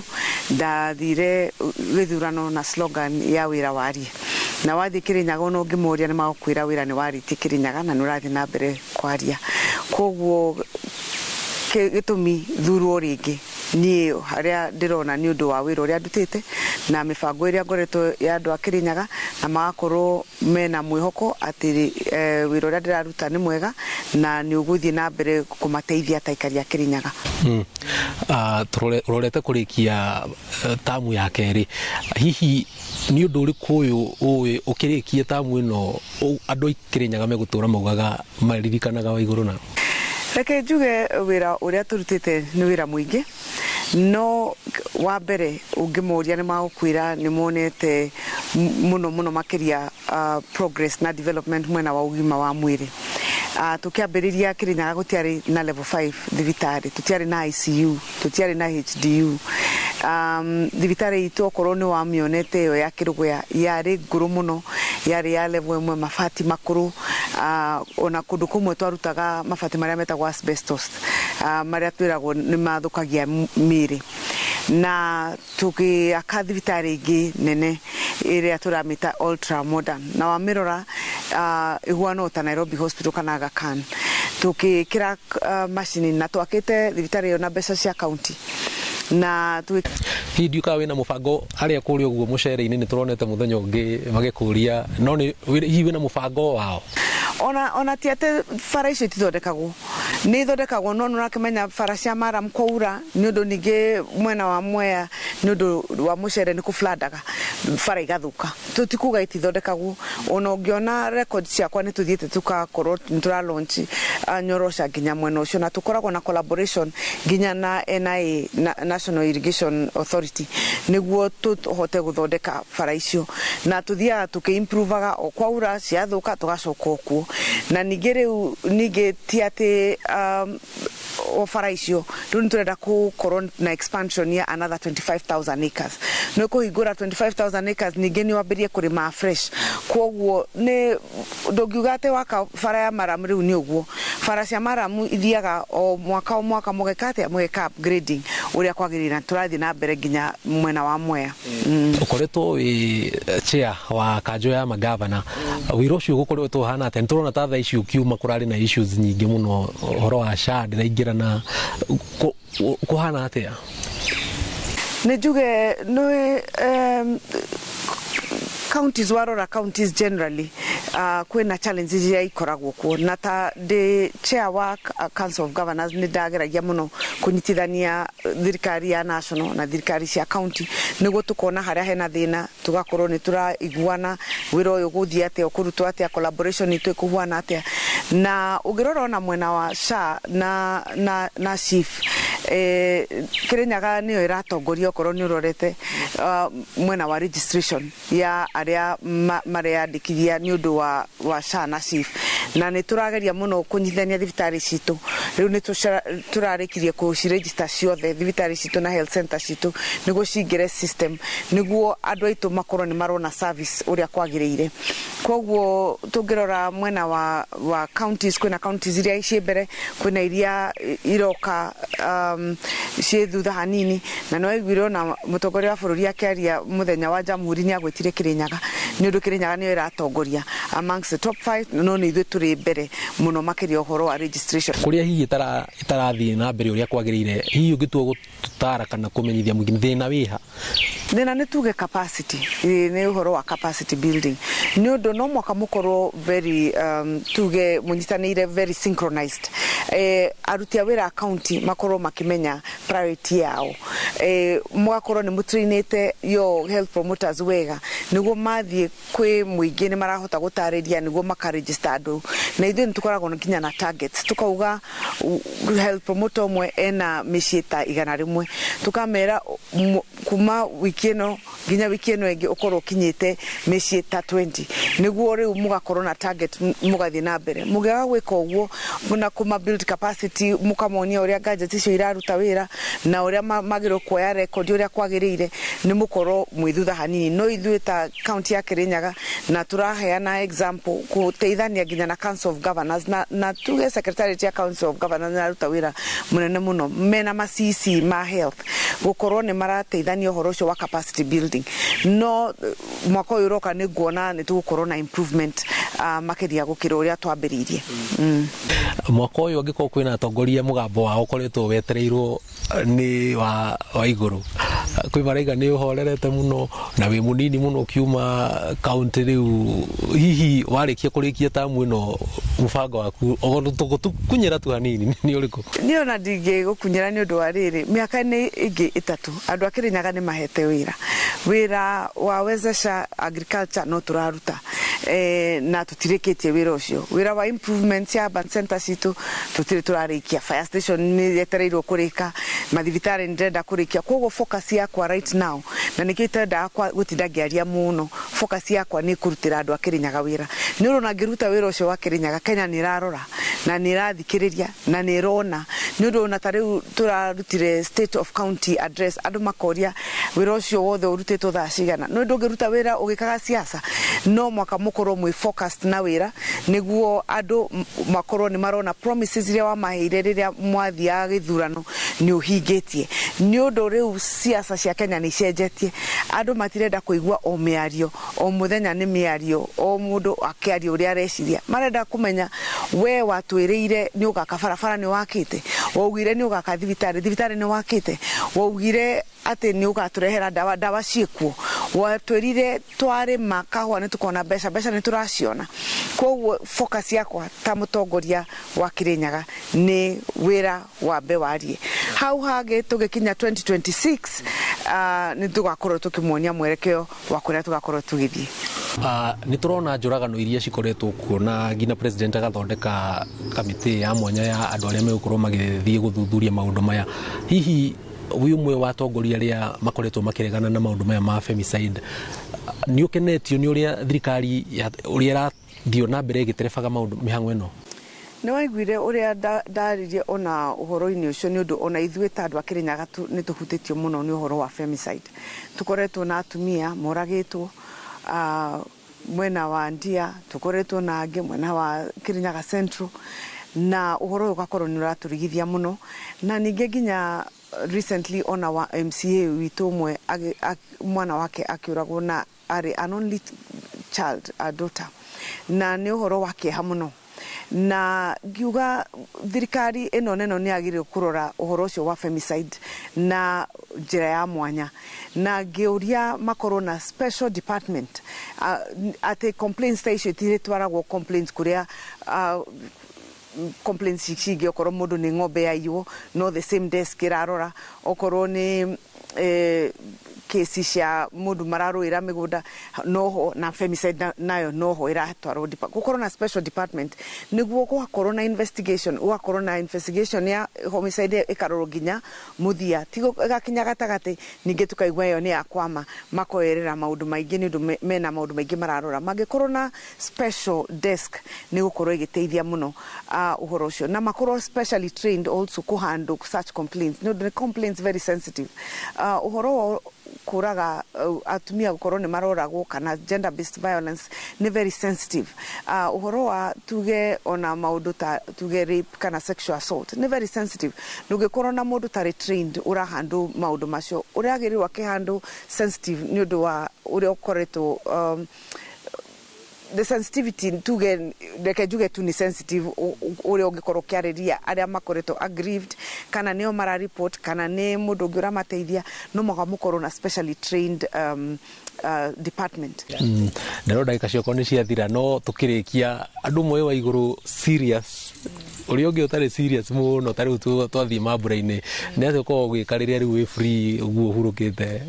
ndathire gĩthurano na slogan ya wĩra warie. Na wathiĩ Kirinyaga ona ũngĩmoria nĩ magũkwĩra wĩra nĩ warĩtie Kirinyaga na nĩ ũrathiĩ na mbere kwaria. Koguo gĩtũmi thurwo rĩngĩ niĩ harĩa ndĩrona nĩ ũndũ wa wĩra ũrĩa ndutĩte na mĩbango ĩrĩa ngoretwo ya andũ a Kirinyaga na magakorwo mena mwĩhoko atĩ wĩra ũrĩa ndĩraruta nĩ mwega na nĩ ũgũthiĩ na mbere kũmateithia ta aikari a Kirinyaga. Tũrorete kũrĩkia tamu ya kerĩ, hihi nĩ ũndũ ũrĩkũ ũyũ ũĩ ũkĩrĩkie tamu ĩno andũ a Kirinyaga megũtũra maugaga maririkanaga Waiguru na? Reke njuge wĩra ũrĩa tũrutĩte nĩ wĩra mũingĩ no wa mbere ũngĩmoria nĩ magũkwĩra nĩ monete mũno mũno makĩria progress na development mwena wa ũgima wa mwĩrĩ. Tũkĩambĩrĩria Kirinyaga gũtiarĩ na level 5 thibitarĩ, tũtiarĩ na ICU, tũtiarĩ na HDU. Thibitarĩ itũ okorwo nĩ wamĩonete ĩyo ya Kĩrũgũya yarĩ ngũrũ mũno, yarĩ ya level ĩmwe, mabati makũrũ, ona kũndũ kũmwe twarutaga mabati marĩa metagwo asbestos, marĩa twĩragwo nĩ mathũkagia mĩĩrĩ. Na tũgĩaka thibitarĩ ĩngĩ nene ĩrĩa tũramĩta ultra modern na wamĩrora ĩhuana o ta Nairobi Hospital kana Aga Khan. Tũgĩkĩra macini na twakĩte thibitarĩ ĩyo na mbeca cia kaunti. Na hihi ndiũkaga wĩna mũbango arĩa kũrĩa ũguo mũcere-inĩ nĩ tũronete mũthenya ũngĩ magĩkũria no nĩ hihi wĩna mũbango wao? Ona ti atĩ bara icio itithondekagwo, nĩ ithondekagwo no nĩ ũrakĩmenya bara cia maram kwaura nĩ ũndũ ningĩ mwena wa Mwea nĩ ũndũ wa mũcere nĩ kũflandaga bara igathũka. Tũtikuga itithondekagwo, ona ũngĩona record ciakwa nĩ tũthiĩte tũgakorwo nĩ tũra launch nyorosha nginya mwena ũcio na tũkoragwo na collaboration nginya na NIA, National Irrigation Authority nĩguo tũhote gũthondeka bara icio na tũthiaga tũkĩ-improvaga o kwaura ciathũka tũgacoka o kuo. Na ningĩ rĩu ningĩ ti atĩ o bara icio rĩu nĩ tũrenda gũkorwo na expansion ya another 25,000 acres. Nĩ kũhingũra 25,000 acres ningĩ nĩ wambĩrĩrie kũrĩma fresh. Koguo nĩ ndũngiuga atĩ waka bara ya maram rĩu nĩ ũguo. Bara cia maram ithiaga o mwaka mũgeka atĩa, mũgeka upgrading ũrĩa kwagĩrĩire na tũrathiĩ na mbere nginya mwena wa Mwea. Ũkoretwo wĩ chair wa kanjũ ya magavana, wĩra ũcio ũgũkoretwo ũhana atĩa? Nĩ tũrona ta thaa ici ũkiuma kũrarĩ na issues nyingĩ mũno ũhoro wa SHA ndĩraingĩra na kũhana atĩa? Nĩ njuge nĩ Counties, warora counties generally, kwĩna challenges iria ikoragwo kuo, na ta ndĩ chair wa Council of Governors, nĩ ndageragia mũno kũnyitithania thirikari ya national na thirikari cia county, nĩguo tũkona harĩa hena thĩna, tũgakorwo nĩ tũraiguana wĩra ũyũ ũgũthiĩ atĩa, ũkũrutwo atĩa, collaboration itũ ĩkũhuana atĩa. Na ũngĩrora ona mwena wa SHA na SHIF, Kirinyaga nĩyo ĩratongoria okorwo nĩ ũrorete mwena wa registration ya arĩa mareyandĩkithia nĩ ũndũ wa SHA na SHIF. Na nĩ tũrageria mũno kũnyitithania thibitarĩ citũ. Rĩu nĩ tũrarĩkirie kũciregister ciothe, thibitarĩ citũ na health center citũ, nĩguo cingĩre system, nĩguo andũ aitũ makorwo nĩ marona service ũrĩa kwagĩrĩire. Koguo tũngĩrora mwena wa counties, kwĩna counties iria ciĩ mbere, kwĩna iria iroka ciĩ thutha hanini. Na nĩ waiguire ona mũtongoria wa bũrũri akĩaria mũthenya wa Jamhuri nĩ agwĩtire Kirinyaga, nĩ ũndũ Kirinyaga nĩyo ĩratongoria amongst the top 5, no nĩ ithuĩ tũrĩ mbere mũno makĩria ũhoro wa registration. Kũrĩa hihi ĩtarathiĩ na mbere ũrĩa kwagĩrĩire, hihi ũngĩtua gũtara kana kũmenyithia mũingĩ thĩna wĩha? Thĩna nĩ tuge capacity, nĩ ũhoro wa capacity building, nĩ ũndũ no mwaka mũkorwo very tuge mũnyitanĩire, very synchronized, aruti a wĩra a county makorwo makĩmenya priority yao, mũgakorwo nĩ mũtrainĩte yo health promoters wega, nĩguo mathiĩ kwĩ mũingĩ nĩ marahota gũtarĩria, nĩguo makaregister andũ. Na ithuĩ nĩ tũkoragwo nginya na targets, tukauga health promoter ũmwe ena mĩciĩ ta 100, tukamera kuma wiki ĩno nginya wiki ĩno ĩngĩ ũkorwo ũkinyĩte mĩciĩ ta 20, nĩguo rĩu mũgakorwo na target, mũgathiĩ na mbere. Mũngĩaga gwĩka ũguo na kũma build capacity, mũkamonia ũrĩa gadgets icio iraruta wĩra na ũrĩa magĩrĩirwo kuoya record ũrĩa kwagĩrĩire, nĩ mũkorwo mwĩ thutha hanini. No ithuĩ ta county ya Kirinyaga na tũraheana example gũteithania nginya na Council of Governors, na tuge secretariat ya Council of Governors nĩraruta wĩra mũnene mũno mena ma CC ma health, gũkorwo nĩ marateithania ũhoro ũcio wa capacity building. No mwaka ũyũ ũroka nĩ nguona nĩ tũgũkorwo na improvement makĩria gũkĩra ũrĩa twambĩrĩirie. Mwaka ũyũ angĩkorwo kwĩna atongoria mũgambo wao ũkoretwo wetereirwo nĩ wa igũrũ, kwĩ maraiga nĩ ũhorerete mũno na wĩ mũnini mũno ũkiuma kaunti, rĩu hihi warĩkia kũrĩkia tamu ĩno, mũbango waku tũgũkunyĩra tu hanini nĩ ũrĩkũ? Niĩ ona ndingĩgũkunyĩra, nĩ ũndũ wa rĩrĩ, mĩaka-inĩ ĩngĩ 3 andũ a Kirinyaga nĩ mahete wĩra wa wezesha agriculture, no tũraruta na tũtirĩkĩtie wĩra ũcio. Wĩra wa improvement ya urban center citũ tũtirĩ tũrarĩkia, fire station nĩ yetereirwo kũrĩka, mathibitarĩ nĩ ndĩrenda kũrĩkia. Koguo focus yakwa right now, na nĩkĩo itendaga gũtinda ngĩaria mũno, focus yakwa nĩ kũrutĩra andũ a Kirinyaga wĩra, nĩ ũndũ ona ngĩruta wĩra ũcio wa Kirinyaga, Kenya nĩ ĩrarora na nĩ ĩrathikĩrĩria na nĩ ĩrona, nĩ ũndũ ona ta rĩu tũrarutire state of county address, andũ makoria wĩra ũcio wothe ũrutĩtwo thaa cigana. No ndũngĩruta wĩra ũgĩkaga siasa, no mwaka mũkorwo mwĩ focused na wĩra, nĩguo andũ makorwo nĩ marona promises iria wamaheire rĩrĩa mwathiaga gĩthurano nĩ ũhingĩtie, nĩ ũndũ rĩu siasa cia Kenya nĩ icenjetie. Andũ matirenda kũigua o mĩario o mũthenya, nĩ mĩario o mũndũ akĩaria ũrĩa areciria. Marenda kũmenya we watwĩrĩire nĩ ũgaka barabara, nĩ wakĩte? Waugire nĩ ũgaka thibitarĩ, thibitarĩ nĩ wakĩte? Waugire atĩ nĩ ũgatũrehera ndawa, ndawa ciĩkuo? Watwĩrire twarĩma kahũa nĩ tũkona mbeca, mbeca nĩ tũraciona? Koguo focus yakwa ta mũtongoria wa Kirinyaga nĩ wĩra wambe warie. Hau hangĩ tũgĩkinya 2026, nĩ tũgakorwo tũkĩmuonia mwerekeo wa kũrĩa tũgakorwo tũgĩthiĩ. Nĩ tũrona njũragano iria cikoretwo kuo, na nginya president agathondeka kamĩtĩ ya mwanya ya andũ arĩa megũkorwo magĩthiĩ gũthuthuria maũndũ maya. Hihi wĩ ũmwe wa atongoria arĩa makoretwo makĩregana na maũndũ maya ma femicide, nĩ ũkenetio nĩ ũrĩa thirikari ũrĩa ĩrathiĩ na mbere ĩgĩterebaga maũndũ mĩhang'o ĩno? Nĩ waiguire ũrĩa ndaririe ona ũhoro-inĩ ũcio, nĩ ũndũ ona ithuĩ ta andũ a Kirinyaga nĩ tũhutĩtio mũno nĩ ũhoro wa femicide. Tũkoretwo na atumia moragĩtwo mwena wa Ndia, tũkoretwo na angĩ mwena wa Kirinyaga Central, na ũhoro ũyũ ũgakorwo nĩ ũratũrigithia mũno. Na ningĩ nginya recently ona wa MCA witũ ũmwe mwana wake akĩũragwo, na arĩ an only child, a daughter, na nĩ ũhoro wa kĩeha mũno. Na ngiuga thirikari ĩno neno nĩ yagĩrĩirwo kũrora ũhoro ũcio wa femicide na njĩra ya mwanya, na ngĩũria makorwo na special department, atĩ complaints ta icio itirĩtwaragwo complaints kũrĩa complaints cingĩ. Okorwo mũndũ nĩ ng'ombe yaiywo, no the same desk ĩrarora. Okorwo nĩ kesi cia mũndũ mararũĩra mĩgũnda, noho na femicide nayo noho ĩratwarwo. Gũkorwo na special department nĩguo gũgakorwo na investigation, gũgakorwo na investigation ya homicide ĩkarorwo nginya mũthia, ti ĩgakinya gatagatĩ ningĩ tũkaigua ĩyo nĩ ya kwama, makoerera maũndũ maingĩ nĩ ũndũ mena maũndũ maingĩ mararora. Mangĩkorwo na special desk nĩ gũkorwo ĩgĩteithia mũno ũhoro ũcio, na makorwo specially trained also kũhandle such complaints, nĩ ũndũ nĩ complaints very sensitive. Ũhoro wa kũraga atumia, gũkorwo nĩ maroragwo kana gender based violence nĩ very sensitive. Ũhoro wa tuge ona maũndũ ta tuge rape kana sexual assault nĩ very sensitive. Ndũngĩkorwo na mũndũ tarĩ trained ũrahandle maũndũ macio ũrĩa agĩrĩirwo akĩhandle sensitive, nĩ ũndũ wa ũrĩa ũkoretwo the sensitivity, tuge, reke njuge tu nĩ sensitive, ũrĩa ũngĩkorwo ũkĩarĩria arĩa makoretwo aggrieved kana nĩo mara report kana nĩ mũndũ ũngĩ ũramateithia. No mũhaka mũkorwo na specially trained department. Ndarona ndagĩka ciakwa nĩ ciathira, no tũkĩrĩkia, andũ moĩ wa igũrũ serious, ũrĩa ũngĩ ũtarĩ serious mũno, ta rĩu twathiĩ mambura-inĩ, nĩ atĩ ũkoragwo ũgĩka rĩrĩa rĩu wĩ free ũguo ũhurũkĩte?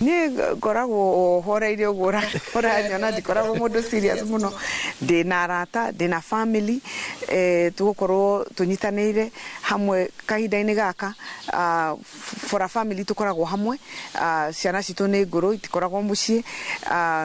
Niĩ ngoragwo horeire ũguo ũranyona, ndikoragwo mũndũ serious mũno. Ndĩna arata, ndĩna family, tũgũkorwo tũnyitanĩire hamwe kahinda-inĩ gaka. For a family tũkoragwo hamwe. Ciana citũ nĩ ngũrũ, itikoragwo mũciĩ,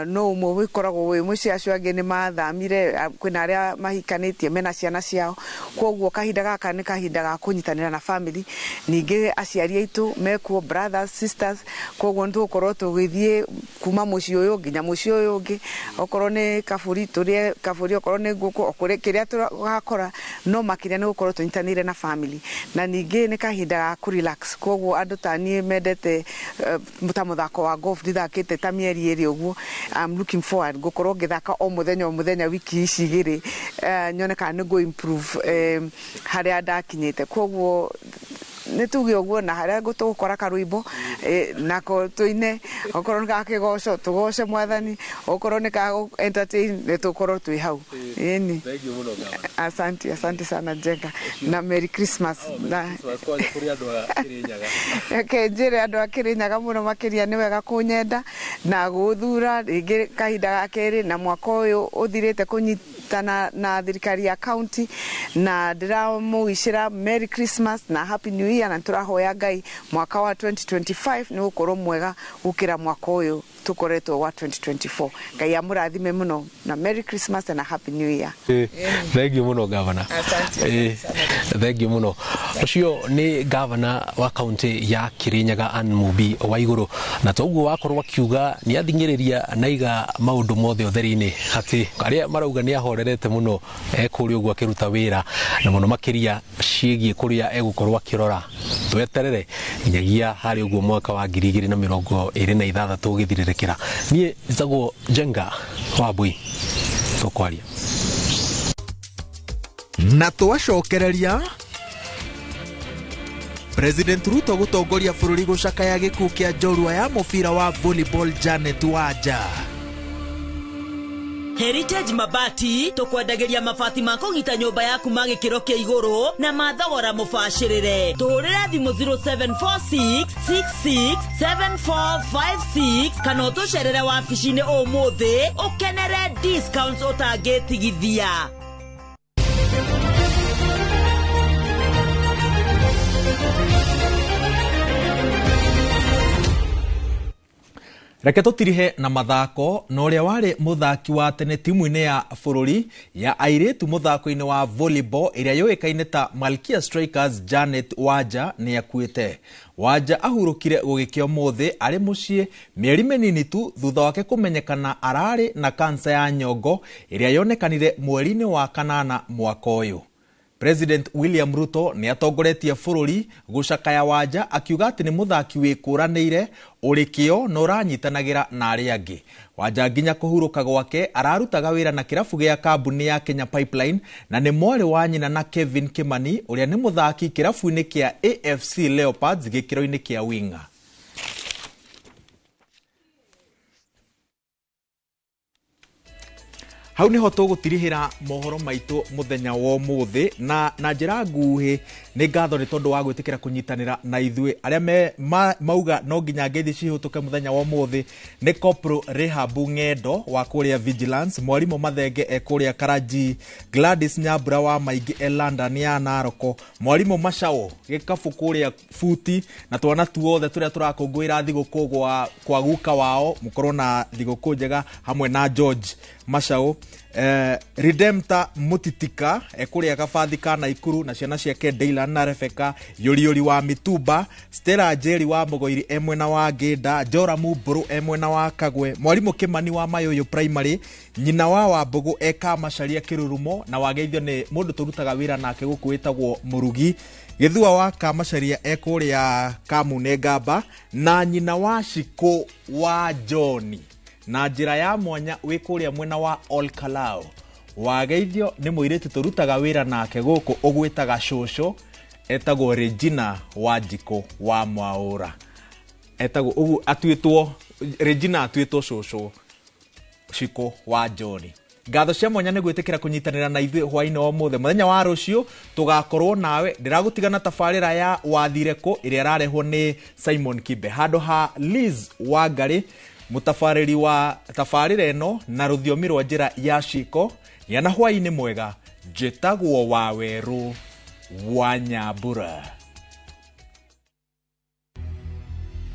no ũmwe wĩkoragwo wĩ mũciĩ, acio angĩ nĩ mathamire, kwĩna arĩa mahikanĩtie mena ciana ciao. Koguo kahinda gaka nĩ kahinda ga kũnyitanĩra na family. Ningĩ aciari aitũ mekuo, brothers, sisters, koguo nĩ tũgũkorwo tũgĩthiĩ kuma mũciĩ ũyũ nginya mũciĩ ũyũ ũngĩ. Okorwo nĩ kabũri, tũrĩe kabũri, okorwo nĩ ngũkũ, okorwo kĩrĩa tũgakora, no makĩria nĩ gũkorwo tũnyitanĩire na family. Na ningĩ nĩ kahinda ga kũ relax, koguo andũ ta niĩ mendete ta mũthako wa golf, ndithakĩte ta mĩeri 2 ũguo. I'm looking forward gũkorwo ngĩthaka o mũthenya o mũthenya wiki ici 2, nyone kana nĩ ngũ improve harĩa ndakinyĩte. Koguo nĩ tuge ũguo, na harĩa tũgũkora karwĩmbo nako tũine, okorwo nĩ ga kĩgoco tũgoce mwathani, okorwo nĩ ka entertain, nĩ tũkorwo twĩ hau. Ĩni, asante, asante sana Njenga, na Merry Christmas. Na reke njĩre andũ a Kĩrĩnyaga mũno makĩria, nĩ wega kũnyenda na gũthura rĩngĩ kahinda ga kerĩ na mwaka ũyũ ũthirĩte kũnyitana na thirikari ya county, na ndĩramũicĩra Merry Christmas na Happy New Year, na tũrahoya Ngai mwaka wa 2025 nĩ gũkorwo mwega gũkĩra mwaka ũyũ tũkoretwo wa 2024. Ngai amũrathime mũno, na Merry Christmas and a Happy New Year. Thank you mũno, gavana. Asante. Thank you mũno. Ũcio nĩ gavana wa kaunti ya Kirinyaga, Ann Mumbi wa Igũrũ, na toguo wakorwo akiuga nĩ athing'ĩrĩria naiga maũndũ mothe ũtheri-inĩ, atĩ arĩa marauga nĩ ahorerete mũno ekũrĩa ũguo akĩruta wĩra, na mũno makĩria ciĩgiĩ kũrĩa egũkorwo akĩrora. Tweterere nginyagia harĩ ũguo mwaka wa 2026 ũgĩthirĩrĩkĩra. Niĩ njĩtagwo Njenga wa Mbui, tũkwaria. Na twacokereria, President Ruto gũtongoria bũrũri gũcakaya gĩkuũ kĩa njorua ya mũbira wa volleyball Janet Wanja. Heritage Mabati tũkwendagĩria mabati ma kũgita nyũmba yaku ma gĩkĩro kĩa igũrũ na ma thogora mũbacĩrĩre. Tũhũrĩre thimũ 0746 66 7456 kana ũtũcerere wabici-inĩ ũmũthĩ ũkenere discounts ũtangĩtigithia. Reke tũtirihe na mathako, na ũrĩa warĩ mũthaki wa tene timu-inĩ ya bũrũri ya airĩtu mũthako-inĩ wa volleyball ĩrĩa yũĩkaine ta Malkia Strikers, Janet Wanja, nĩ akuĩte. Wanja ahurũkire gũgĩkĩa ũmũthĩ arĩ mũciĩ, mĩeri mĩnini tu thutha wake kũmenyekana ararĩ na kansa ya nyongo ĩrĩa yonekanire mweri-inĩ wa kanana mwaka ũyũ. President William Ruto nĩ atongoretie bũrũri gũcakaya Wanja akiuga atĩ nĩ mũthaki wĩkũranĩire ũrĩ kĩo na ũranyitanagĩra na arĩa angĩ. Wanja nginya kũhurũka gwake ararutaga wĩra na kĩrabu gĩa kambuni ya Kenya Pipeline na nĩ mwarĩ wa nyina na Kevin Kimani ũrĩa nĩ mũthaki kĩrabu-inĩ kĩa AFC Leopards gĩkĩro-inĩ kĩa winger. Hau niho tũgũtirihĩra mohoro maitũ mũthenya wa ũmũthĩ na njĩra nguhĩ nĩ ngatho nĩ tondũ wa gwĩtĩkĩra kũnyitanĩra na ithuĩ arĩa mauga no nginya ngeithi cihũtũke mũthenya wa ũmũthĩ nĩ Kopro Rehabu Ng'endo wa kũrĩa Vigilance, Mwarimũ Mathenge e kũrĩa Karaji, Gladys Nyambura wa Maingĩ e London ya Naroko, Mwarimũ Macao gĩkabu kũrĩa Buti, na twana tuothe tũrĩa tũrakũngũĩra thigũkũ kwa guka wao, mũkorwo na thigũkũ njega hamwe na George Macao. Redempta Mutitika ekuria Gabathi ka Naikuru na ciana ciake Deilan na Rebecca, Yuriuri wa Mitumba, Stella Njeri wa Mugoiri e mwena wa Nginda, Joramu Mburu e mwena wa Kagwe, Mwarimu Kimani wa Mayuyu Primary, nyina wa Wambugu e Kamacaria Kirurumo, na wageithio ni mundu turutaga wira nake guku witagwo Murugi Githua wa Kamacaria e kuria Kamune Ngamba, na nyina wa Shiko wa John na njĩra ya mwanya wĩ kũrĩa mwena wa Olkalao. Wageithio nĩ mũirĩtu tũrutaga wĩra nake gũkũ ũgwĩtaga cũcũ, etagwo Regina Wanjikũ wa Mwaũra, etagwo ũguo atuĩtwo Regina, atuĩtwo cũcũ Shiko wa John. Ngatho cia mwanya nĩ gwĩtĩkĩra kũnyitanĩra na ithuĩ hwaĩ-inĩ wa ũmũthĩ. Mũthenya wa rũciũ tũgakorwo nawe. Ndĩragũtiga na tabarĩra ya wathire kũ ĩrĩa ĩrarehwo nĩ Simon Kibe handũ ha Liz Wangari, mutabarĩri wa tabarĩra ĩno na rũthiomi rwa njĩra ya ciko. Gĩa na hwaĩ-inĩ mwega. Njĩtagwo Wawerũ wa Nyambura.